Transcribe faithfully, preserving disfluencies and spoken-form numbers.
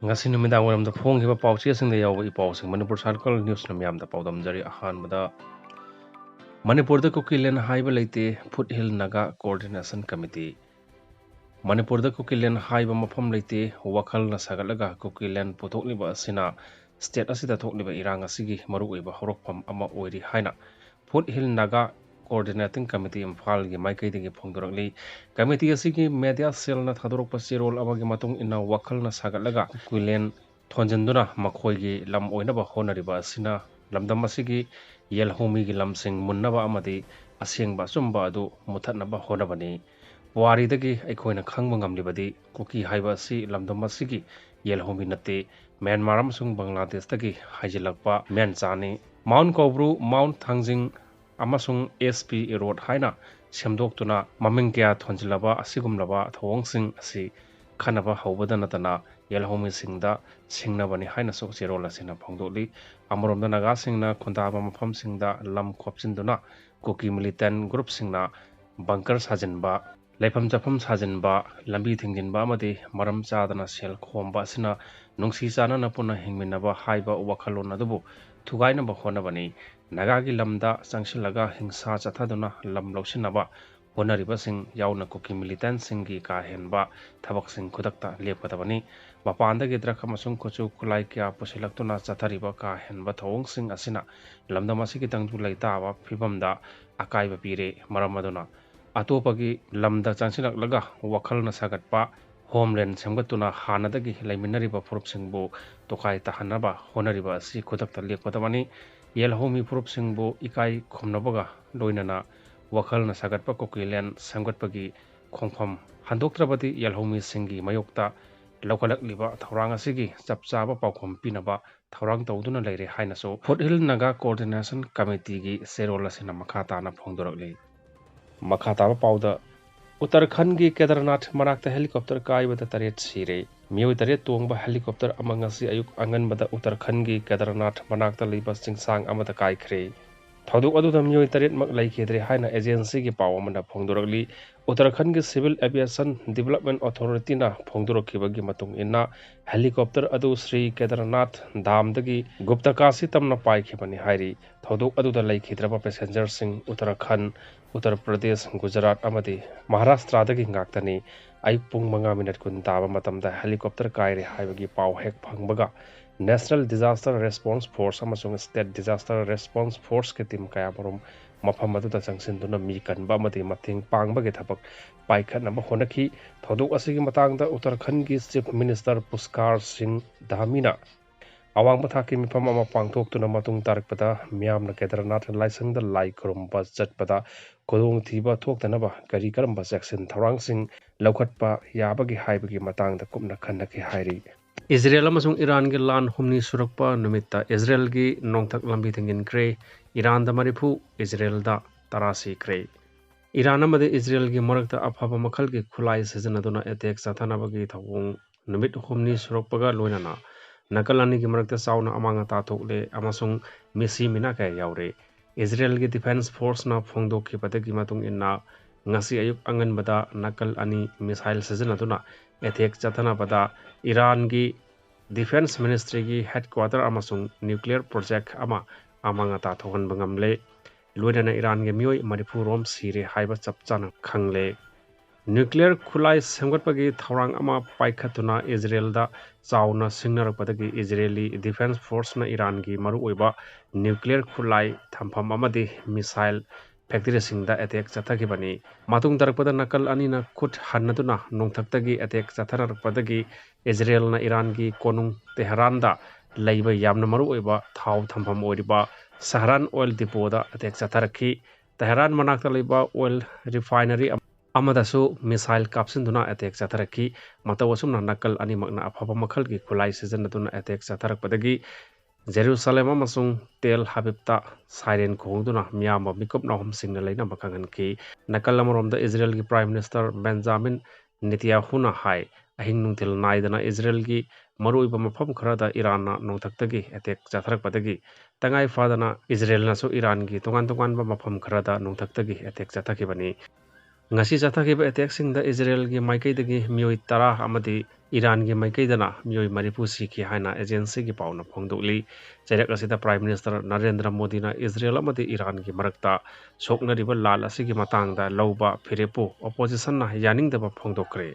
ꯉꯁꯤ ꯅꯨꯃꯤꯗꯥꯡ ꯋꯥꯏꯔꯝꯗ ꯐꯣꯡꯈꯤꯕ ꯄꯥꯎꯆꯦꯁꯤꯡꯗ ꯌꯥꯎꯕ ꯏ ꯄꯥꯎꯁꯤꯡ ꯃꯅꯤꯄꯨꯔ ꯁꯥꯔꯀꯜ ꯅ꯭ꯌꯨꯁꯅ ꯃꯤꯌꯥꯝꯗ ꯄꯥꯎꯗꯝꯖꯔꯤ꯫ ꯑꯍꯥꯟꯕꯗ, ꯃꯅꯤꯄꯨꯔꯗ ꯀꯨꯀꯤꯂꯦꯟ ꯍꯥꯏꯕ ꯂꯩꯇꯦ, foot hill Naga coordination committee. ꯃꯅꯤꯄꯨꯔꯗ ꯀꯨꯀꯤꯂꯦꯟ ꯍꯥꯏꯕ ꯃꯐꯝ ꯂꯩꯇꯦ, ꯋꯥꯈꯜꯅ ꯁꯥꯒꯠꯂꯒ ꯀꯨꯀꯤꯂꯦꯟ ꯄꯨꯊꯣꯛꯂꯤꯕ ꯑꯁꯤꯅ ꯁ꯭ꯇꯦꯠ ꯑꯁꯤꯗ ꯊꯣꯛꯂꯤꯕ ꯏꯔꯥꯡ ꯑꯁꯤꯒꯤ ꯃꯔꯨꯑꯣꯏꯕ ꯍꯧꯔꯛꯐꯝ ꯑꯃ ꯑꯣꯏꯔꯤ ꯍꯥꯏꯅ foot hill Naga coordinating committee ꯏꯝꯐꯥꯜꯒꯤ ꯃꯥꯏꯀꯩꯗꯒꯤ ꯐꯣꯡꯗꯣꯔꯛꯂꯤ꯫ ꯀꯃꯤꯇꯤ ꯑꯁꯤꯒꯤ ꯃꯦꯗꯤꯌꯥ ꯁꯦꯜꯅ ꯊꯥꯗꯣꯔꯛꯄ ꯆꯦꯔꯣꯜ ꯑꯃꯒꯤ ꯃꯇꯨꯡ ꯏꯟꯅ, ꯋꯥꯈꯜꯅ ꯁꯥꯒꯠꯂꯒ ꯀꯨꯀꯤꯂꯦꯟ ꯊꯣꯟꯖꯤꯟꯗꯨꯅ ꯃꯈꯣꯏꯒꯤ ꯂꯝ ꯑꯣꯏꯅꯕ ꯍꯣꯠꯅꯔꯤꯕ ꯑꯁꯤꯅ ꯂꯝꯗꯝ ꯑꯁꯤꯒꯤ ꯌꯦꯜꯍꯧꯃꯤꯒꯤ ꯂꯝꯁꯤꯡ ꯃꯨꯟꯅꯕ ꯑꯃꯗꯤ ꯑꯁꯦꯡꯕ ꯑꯆꯨꯝꯕ ꯑꯗꯨ ꯃꯨꯊꯠꯅꯕ ꯍꯣꯠꯅꯕꯅꯤ꯫ ꯄꯨꯋꯥꯔꯤꯗꯒꯤ ꯑꯩꯈꯣꯏꯅ ꯈꯪꯕ ꯉꯝꯂꯤꯕꯗꯤ ꯀꯨꯀꯤ ꯍꯥꯏꯕ ꯑꯁꯤ ꯂꯝꯗꯝ ꯑꯁꯤꯒꯤ ꯌꯦꯜꯍꯧꯃꯤ ꯅꯠꯇꯦ, ꯃ꯭ꯌꯥꯟꯃꯥꯔ ꯑꯃꯁꯨꯡ ꯕꯪꯒ꯭ꯂꯥꯗꯦꯁꯇꯒꯤ ꯍꯥꯏꯖꯤꯜꯂꯛꯄ ꯃꯌꯥꯟꯆꯥꯅꯤ꯫ ꯃꯥꯎꯟ ꯀꯧꯕ꯭ꯔꯨ, ꯃꯥꯎꯟ ꯊꯥꯡꯖꯤꯡ ꯑꯃꯁꯨꯡ ꯑꯦꯁ ꯄꯤ ꯔꯣꯗ ꯍꯥꯏꯅ ꯁꯦꯝꯗꯣꯛꯇꯨꯅ ꯃꯃꯤꯡ ꯀꯌꯥ ꯊꯣꯟꯖꯤꯜꯂꯕ ꯑꯁꯤꯒꯨꯝꯂꯕ ꯊꯧꯑꯣꯡꯁꯤꯡ ꯑꯁꯤ ꯈꯟꯅꯕ ꯍꯧꯕꯗ ꯅꯠꯇꯅ ꯌꯦꯜꯍꯧꯃꯤꯁꯤꯡꯗ ꯁꯤꯡꯅꯕꯅꯤ ꯍꯥꯏꯅꯁꯨ ꯆꯦꯔꯣꯜ ꯑꯁꯤꯅ ꯐꯣꯡꯗꯣꯛꯂꯤ꯫ ꯑꯃꯔꯣꯝꯗ ꯅꯥꯒꯥꯁꯤꯡꯅ ꯈꯨꯟꯗꯥꯕ ꯃꯐꯝꯁꯤꯡꯗ ꯂꯝ ꯈꯣꯞꯆꯤꯟꯗꯨꯅ ꯀꯨꯀꯤ ꯃꯤꯂꯤꯇꯦꯟ ꯒ꯭ꯔꯨꯞꯁꯤꯡꯅ ꯕꯪꯀꯔ ꯁꯥꯖꯤꯟꯕ, ꯂꯩꯐꯝ ꯆꯥꯐꯝ ꯁꯥꯖꯤꯟꯕ, ꯂꯝꯕꯤ ꯊꯤꯡꯖꯤꯟꯕ ꯑꯃꯗꯤ ꯃꯔꯝ ꯆꯥꯗꯅ ꯁꯦꯜ ꯈꯣꯝꯕ ꯑꯁꯤꯅ ꯅꯨꯡꯁꯤ ꯆꯥꯟꯅꯅ ꯄꯨꯟꯅ ꯍꯤꯡꯃꯤꯟꯅꯕ ꯍꯥꯏꯕ ꯋꯥꯈꯜꯂꯣꯟ ꯑꯗꯨꯕꯨ ꯊꯨꯒꯥꯏꯅꯕ ꯍꯣꯠꯅꯕꯅꯤ꯫ ꯅꯥꯒꯥꯒꯤ ꯂꯝꯗ ꯆꯪꯁꯤꯜꯂꯒ ꯍꯤꯡꯁꯥ ꯆꯠꯊꯗꯨꯅ ꯂꯝ ꯂꯧꯁꯤꯟꯅꯕ ꯍꯣꯠꯅꯔꯤꯕꯁꯤꯡ ꯌꯥꯎꯅ ꯀꯨꯀꯤ ꯃꯤꯂꯤꯇꯦꯟꯁꯤꯡꯒꯤ ꯀꯥ ꯍꯦꯟꯕ ꯊꯕꯛꯁꯤꯡ ꯈꯨꯗꯛꯇ ꯂꯦꯞꯀꯗꯕꯅꯤ꯫ ꯃꯄꯥꯟꯗꯒꯤ ꯗ꯭ꯔꯒ ꯑꯃꯁꯨꯡ ꯈꯨꯠꯁꯨ ꯈꯨꯠꯂꯥꯏ ꯀꯌꯥ ꯄꯨꯁꯤꯜꯂꯛꯇꯨꯅ ꯆꯠꯊꯔꯤꯕ ꯀꯥ ꯍꯦꯟꯕ ꯊꯧꯑꯣꯡꯁꯤꯡ ꯑꯁꯤꯅ ꯂꯝꯗꯝ ꯑꯁꯤꯒꯤ ꯇꯪꯗꯨ ꯂꯩꯇꯥꯕ ꯐꯤꯕꯝꯗ ꯑꯀꯥꯏꯕ ꯄꯤꯔꯦ꯫ ꯃꯔꯝ ꯑꯗꯨꯅ ꯑꯇꯣꯞꯄꯒꯤ ꯂꯝꯗ ꯆꯪꯁꯤꯜꯂꯛꯂꯒ ꯋꯥꯈꯜꯅ ꯁꯥꯒꯠꯄ ꯍꯣꯝꯂꯦꯟ ꯁꯦꯝꯒꯠꯇꯨꯅ ꯍꯥꯟꯅꯗꯒꯤ ꯂꯩꯃꯤꯟꯅꯔꯤꯕ ꯐꯨꯔꯨꯞꯁꯤꯡꯕꯨ ꯇꯣꯈꯥꯏ ꯇꯥꯍꯟꯅꯕ ꯍꯣꯠꯅꯔꯤꯕ ꯑꯁꯤ ꯈꯨꯗꯛꯇ ꯂꯦꯞꯀꯗꯕꯅꯤ꯫ ꯌꯦꯜꯍꯧꯃꯤ ꯐꯨꯔꯨꯞꯁꯤꯡꯕꯨ ꯏꯀꯥꯏ ꯈꯨꯝꯅꯕꯒ ꯂꯣꯏꯅꯅ ꯋꯥꯈꯜꯅ ꯁꯥꯒꯠꯄ ꯀꯨꯀꯤꯂꯦꯟ ꯁꯦꯝꯒꯠꯄꯒꯤ ꯈꯣꯡꯐꯝ ꯍꯟꯗꯣꯛꯇ꯭ꯔꯕꯗꯤ ꯌꯦꯜꯍꯧꯃꯤꯁꯤꯡꯒꯤ ꯃꯥꯌꯣꯛꯇ ꯂꯧꯈꯠꯂꯛꯂꯤꯕ ꯊꯧꯔꯥꯡ ꯑꯁꯤꯒꯤ ꯆꯞ ꯆꯥꯕ ꯄꯥꯎꯈꯨꯝ ꯄꯤꯅꯕ ꯊꯧꯔꯥꯡ ꯇꯧꯗꯨꯅ ꯂꯩꯔꯦ ꯍꯥꯏꯅꯁꯨ ꯐꯨꯠ ꯍꯤꯜ ꯅꯥꯒꯥ ꯀꯣꯑꯣꯔꯗꯤꯅꯦꯁꯟ ꯀꯃꯤꯇꯤꯒꯤ ꯆꯦꯔꯣꯜ ꯑꯁꯤꯅ ꯃꯈꯥ ꯇꯥꯅ ꯐꯣꯡꯗꯣꯔꯛꯂꯤ꯫ ꯃꯈꯥ ꯇꯥꯕ ꯄꯥꯎꯗ, ꯎꯠꯇꯔꯈꯟꯒꯤ ꯀꯦꯗꯔꯅꯥꯊ ꯃꯅꯥꯛꯇ ꯍꯦꯂꯤꯀꯣꯞꯇꯔ ꯀꯥꯏꯕꯗ ꯇꯔꯦꯠ ꯁꯤꯔꯦ꯫ ꯃꯤꯑꯣꯏ ꯇꯔꯦꯠ ꯇꯣꯡꯕ ꯍꯦꯂꯤꯀꯣꯞꯇꯔ ꯑꯃ ꯉꯁꯤ ꯑꯌꯨꯛ ꯑꯉꯟꯕꯗ ꯎꯠꯇꯔꯈꯟꯒꯤ ꯀꯦꯗꯔꯅꯥꯊ ꯃꯅꯥꯛꯇ ꯂꯩꯕ ꯆꯤꯡꯁꯥꯡ ꯑꯃꯗ ꯀꯥꯏꯈ꯭ꯔꯦ꯫ ꯊꯧꯗꯣꯛ ꯑꯗꯨꯗ ꯃꯤꯑꯣꯏ ꯇꯔꯦꯠꯃꯛ ꯂꯩꯈꯤꯗ꯭ꯔꯦ ꯍꯥꯏꯅ ꯑꯦꯖꯦꯟꯁꯤꯒꯤ ꯄꯥꯎ ꯑꯃꯅ ꯐꯣꯡꯗꯣꯔꯛꯂꯤ꯫ ꯎꯠꯇꯔꯈꯟꯒꯤ Civil Aviation Development Authority ꯅ ꯐꯣꯡꯗꯣꯔꯛꯈꯤꯕꯒꯤ ꯃꯇꯨꯡ ꯏꯟꯅ, helicopter ꯑꯗꯨ ꯁ꯭ꯔꯤ ꯀꯦꯗꯔꯅꯥꯊ ꯗꯥꯝꯗꯒꯤ ꯒꯨꯞꯇꯀꯥꯁꯤ ꯇꯝꯅ ꯄꯥꯏꯈꯤꯕꯅꯤ ꯍꯥꯏꯔꯤ꯫ ꯊꯧꯗꯣꯛ ꯑꯗꯨꯗ ꯂꯩꯈꯤꯗ꯭ꯔꯕ passenger ꯁꯤꯡ ꯎꯠꯇꯔꯈꯟ, ꯎꯠꯇꯔ ꯄ꯭ꯔꯗꯦꯁ, ꯒꯨꯖꯔꯥꯠ ꯑꯃꯗꯤ ꯃꯍꯥꯔꯥꯁꯇ꯭ꯔꯥꯗꯒꯤ ꯉꯥꯛꯇꯅꯤ꯫ ꯑꯌꯨꯛ ꯄꯨꯡ ꯃꯉꯥ ꯃꯤꯅꯠ ꯀꯨꯟ ꯇꯥꯕ ꯃꯇꯝꯗ helicopter ꯀꯥꯏꯔꯦ ꯍꯥꯏꯕꯒꯤ ꯄꯥꯎ ꯍꯦꯛ ꯐꯪꯕꯒ, National Disaster Response Force ꯑꯃꯁꯨꯡ State Disaster Response Force ꯀꯤ team ꯀꯌꯥꯃꯔꯨꯝ ꯃꯐꯝ ꯑꯗꯨꯗ ꯆꯪꯁꯤꯟꯗꯨꯅ ꯃꯤ ꯀꯟꯕ ꯑꯃꯗꯤ ꯃꯇꯦꯡ ꯄꯥꯡꯕꯒꯤ ꯊꯕꯛ ꯄꯥꯏꯈꯠꯅꯕ ꯍꯣꯠꯅꯈꯤ꯫ ꯊꯧꯗꯣꯛ ꯑꯁꯤꯒꯤ ꯃꯇꯥꯡꯗ ꯎꯠꯇꯔꯈꯟꯒꯤ Chief Minister ꯄꯨꯁꯀꯥꯔ ꯁꯤꯡ ꯙꯥꯃꯤꯅ ꯑꯋꯥꯡꯕ ꯊꯥꯛꯀꯤ ꯃꯤꯐꯝ ꯑꯃ ꯄꯥꯡꯊꯣꯛꯇꯨꯅ ꯃꯇꯨꯡ ꯇꯥꯔꯛꯄꯗ ꯃꯤꯌꯥꯝꯅ ꯀꯦꯗꯔꯅꯥꯊ ꯂꯥꯏꯁꯪꯗ ꯂꯥꯏ ꯈꯨꯔꯨꯝꯕ ꯆꯠꯄꯗ ꯈꯨꯗꯣꯡꯊꯤꯕ ꯊꯣꯛꯇꯅꯕ ꯀꯔꯤ ꯀꯔꯝꯕ ꯆꯦꯛꯁꯤꯟ ꯊꯧꯔꯥꯡꯁꯤꯡ ꯂꯧꯈꯠꯄ ꯌꯥꯕꯒꯦ ꯍꯥꯏꯕꯒꯤ ꯃꯇꯥꯡꯗ ꯀꯨꯞꯅ ꯈꯟꯅꯈꯤ ꯍꯥꯏꯔꯤ꯫ ꯏꯖꯔꯦꯜ ꯑꯃꯁꯨꯡ ꯏꯔꯥꯟꯒꯤ ꯂꯥꯟ ꯍꯨꯝꯅꯤ ꯁꯨꯔꯛꯄ ꯅꯨꯃꯤꯠꯇ ꯏꯖꯔꯦꯜꯒꯤ ꯅꯣꯡꯊꯛ ꯂꯝꯕꯤ ꯊꯤꯡꯖꯤꯟꯈ꯭ꯔꯦ꯫ ꯏꯔꯥꯟꯗ ꯃꯔꯤꯐꯨ, ꯏꯖꯔꯦꯜꯗ ꯇꯔꯥ ꯁꯤꯈ꯭ꯔꯦ꯫ ꯏꯔꯥꯟ ꯑꯃꯗꯤ ꯏꯖꯔꯦꯜꯒꯤ ꯃꯔꯛꯇ ꯑꯐꯕ ꯃꯈꯜꯒꯤ ꯈꯨꯠꯂꯥꯏ ꯁꯤꯖꯤꯟꯅꯗꯨꯅ attack ꯆꯠꯊꯅꯕꯒꯤ ꯊꯧꯑꯣꯡ ꯅꯨꯃꯤꯠ ꯍꯨꯝꯅꯤ ꯁꯨꯔꯛꯄꯒ ꯂꯣꯏꯅꯅ ꯅꯥꯀꯜ ꯑꯅꯤꯒꯤ ꯃꯔꯛꯇ ꯆꯥꯎꯅ ꯑꯃꯥꯡ ꯑꯇꯥ ꯊꯣꯛꯂꯦ ꯑꯃꯁꯨꯡ ꯃꯤꯁꯤ ꯃꯤꯅꯥ ꯀꯌꯥ ꯌꯥꯎꯔꯦ꯫ ꯏꯖꯔꯦꯜꯒꯤ Defence Force ꯅ ꯐꯣꯡꯗꯣꯛꯈꯤꯕꯗꯒꯤ ꯃꯇꯨꯡ ꯏꯟꯅ, ꯉꯁꯤ ꯑꯌꯨꯛ ꯑꯉꯟꯕꯗ ꯅꯥꯀꯜ ꯑꯅꯤ missile ꯁꯤꯖꯤꯟꯅꯗꯨꯅ attack ꯆꯠꯊꯅꯕꯗ ꯏꯔꯥꯟꯒꯤ Defence Ministry ꯒꯤ headquarter ꯑꯃꯁꯨꯡ nuclear project ꯑꯃ ꯑꯃꯥꯡ ꯑꯇꯥ ꯊꯣꯛꯍꯟꯕ ꯉꯝꯂꯦ꯫ ꯂꯣꯏꯅꯅ ꯏꯔꯥꯟꯒꯤ ꯃꯤꯑꯣꯏ ꯃꯔꯤꯐꯨ ꯔꯣꯝ ꯁꯤꯔꯦ ꯍꯥꯏꯕ ꯆꯞ ꯆꯥꯅ ꯈꯪꯂꯦ꯫ Nuclear ꯈꯨꯠꯂꯥꯏ ꯁꯦꯝꯒꯠꯄꯒꯤ ꯊꯧꯔꯥꯡ ꯑꯃ ꯄꯥꯏꯈꯠꯇꯨꯅ ꯏꯖꯔꯦꯜꯗ ꯆꯥꯎꯅ ꯁꯤꯡꯅꯔꯛꯄꯗꯒꯤ ꯏꯖꯔꯦꯂꯤ Defence Force ꯅ ꯏꯔꯥꯟꯒꯤ ꯃꯔꯨꯑꯣꯏꯕ nuclear ꯈꯨꯠꯂꯥꯏ ꯊꯝꯐꯝ ꯑꯃꯗꯤ missile factory ꯁꯤꯡꯗ attack ꯆꯠꯊꯈꯤꯕꯅꯤ꯫ ꯃꯇꯨꯡ ꯇꯥꯔꯛꯄꯗ ꯅꯥꯀꯜ ꯑꯅꯤꯅ ꯈꯨꯠ ꯍꯟꯅꯗꯨꯅ ꯅꯣꯡꯊꯛꯇꯒꯤ attack ꯆꯠꯊꯔꯛꯄꯗꯒꯤ ꯏꯖꯔꯦꯜꯅ ꯏꯔꯥꯟꯒꯤ ꯀꯣꯅꯨꯡ ꯇꯦꯍꯔꯥꯟꯗ ꯂꯩꯕ ꯌꯥꯝꯅ ꯃꯔꯨꯑꯣꯏꯕ ꯊꯥꯎ ꯊꯝꯐꯝ ꯑꯣꯏꯔꯤꯕ ꯁꯍꯔꯥꯟ oil depot ꯗ attack ꯆꯠꯊꯔꯛꯈꯤ꯫ ꯇꯦꯍꯔꯥꯟ ꯃꯅꯥꯛꯇ ꯂꯩꯕ oil refinery ꯑꯃꯗꯁꯨ missile ꯀꯥꯞꯁꯤꯟꯗꯨꯅ attack ꯆꯠꯊꯔꯛꯈꯤ꯫ ꯃꯇꯧ ꯑꯁꯨꯝꯅ ꯅꯥꯀꯜ ꯑꯅꯤꯃꯛꯅ ꯑꯐꯕ ꯃꯈꯜꯒꯤ ꯈꯨꯠꯂꯥꯏ ꯁꯤꯖꯤꯟꯅꯗꯨꯅ attack ꯆꯠꯊꯔꯛꯄꯗꯒꯤ ꯖꯦꯔꯨꯁꯥꯂꯦꯝ ꯑꯃꯁꯨꯡ ꯇꯦꯜ ꯍꯥꯕꯤꯕꯇ siren ꯈꯣꯡꯗꯨꯅ ꯃꯤꯌꯥꯝꯕ ꯃꯤꯀꯨꯞ ꯅꯥꯍꯨꯝꯁꯤꯡꯅ ꯂꯩꯅꯕ ꯈꯪꯍꯟꯈꯤ꯫ ꯅꯥꯀꯜ ꯑꯃꯔꯣꯝꯗ ꯏꯖꯔꯦꯜꯒꯤ Prime Minister ꯕꯦꯟꯖꯥꯃꯤꯟ ꯅꯦꯇꯤꯌꯥꯍꯨꯅ ꯍꯥꯏ, ꯑꯍꯤꯡ ꯅꯨꯡꯊꯤꯜ ꯅꯥꯏꯗꯅ ꯏꯖꯔꯦꯜꯒꯤ ꯃꯔꯨꯑꯣꯏꯕ ꯃꯐꯝ ꯈꯔꯗ ꯏꯔꯥꯟꯅ ꯅꯣꯡꯊꯛꯇꯒꯤ ꯑꯦꯇꯦꯛ ꯆꯠꯊꯔꯛꯄꯗꯒꯤ ꯇꯉꯥꯏ ꯐꯗꯅ ꯏꯖꯔꯦꯜꯅꯁꯨ ꯏꯔꯥꯟꯒꯤ ꯇꯣꯉꯥꯟ ꯇꯣꯉꯥꯟꯕ ꯃꯐꯝ ꯈꯔꯗ ꯅꯣꯡꯊꯛꯇꯒꯤ ꯑꯦꯇꯦꯛ ꯆꯠꯊꯈꯤꯕꯅꯤ꯫ ꯉꯁꯤ ꯆꯠꯊꯈꯤꯕ ꯑꯦꯇꯦꯛꯁꯤꯡꯗ ꯏꯖꯔꯦꯜꯒꯤ ꯃꯥꯏꯀꯩꯗꯒꯤ ꯃꯤꯑꯣꯏ ꯇꯔꯥ ꯑꯃꯗꯤ ꯏꯔꯥꯟꯒꯤ ꯃꯥꯏꯀꯩꯗꯅ ꯃꯤꯑꯣꯏ ꯃꯔꯤꯐꯨ ꯁꯤꯈꯤ ꯍꯥꯏꯅ ꯑꯦꯖꯦꯟꯁꯤꯒꯤ ꯄꯥꯎꯅ ꯐꯣꯡꯗꯣꯛꯂꯤ꯫ ꯆꯩꯔꯛ ꯑꯁꯤꯗ ꯄ꯭ꯔꯥꯏꯝ ꯃꯤꯅꯤꯁꯇꯔ ꯅꯔꯦꯟꯗ꯭ꯔ ꯃꯣꯗꯤꯅ ꯏꯖꯔꯦꯜ ꯑꯃꯗꯤ ꯏꯔꯥꯟꯒꯤ ꯃꯔꯛꯇ ꯁꯣꯛꯅꯔꯤꯕ ꯂꯥꯟ ꯑꯁꯤꯒꯤ ꯃꯇꯥꯡꯗ ꯂꯧꯕ ꯐꯤꯔꯦꯞꯄꯨ ꯑꯣꯄꯣꯖꯤꯁꯟꯅ ꯌꯥꯅꯤꯡꯗꯕ ꯐꯣꯡꯗꯣꯛꯈ꯭ꯔꯦ꯫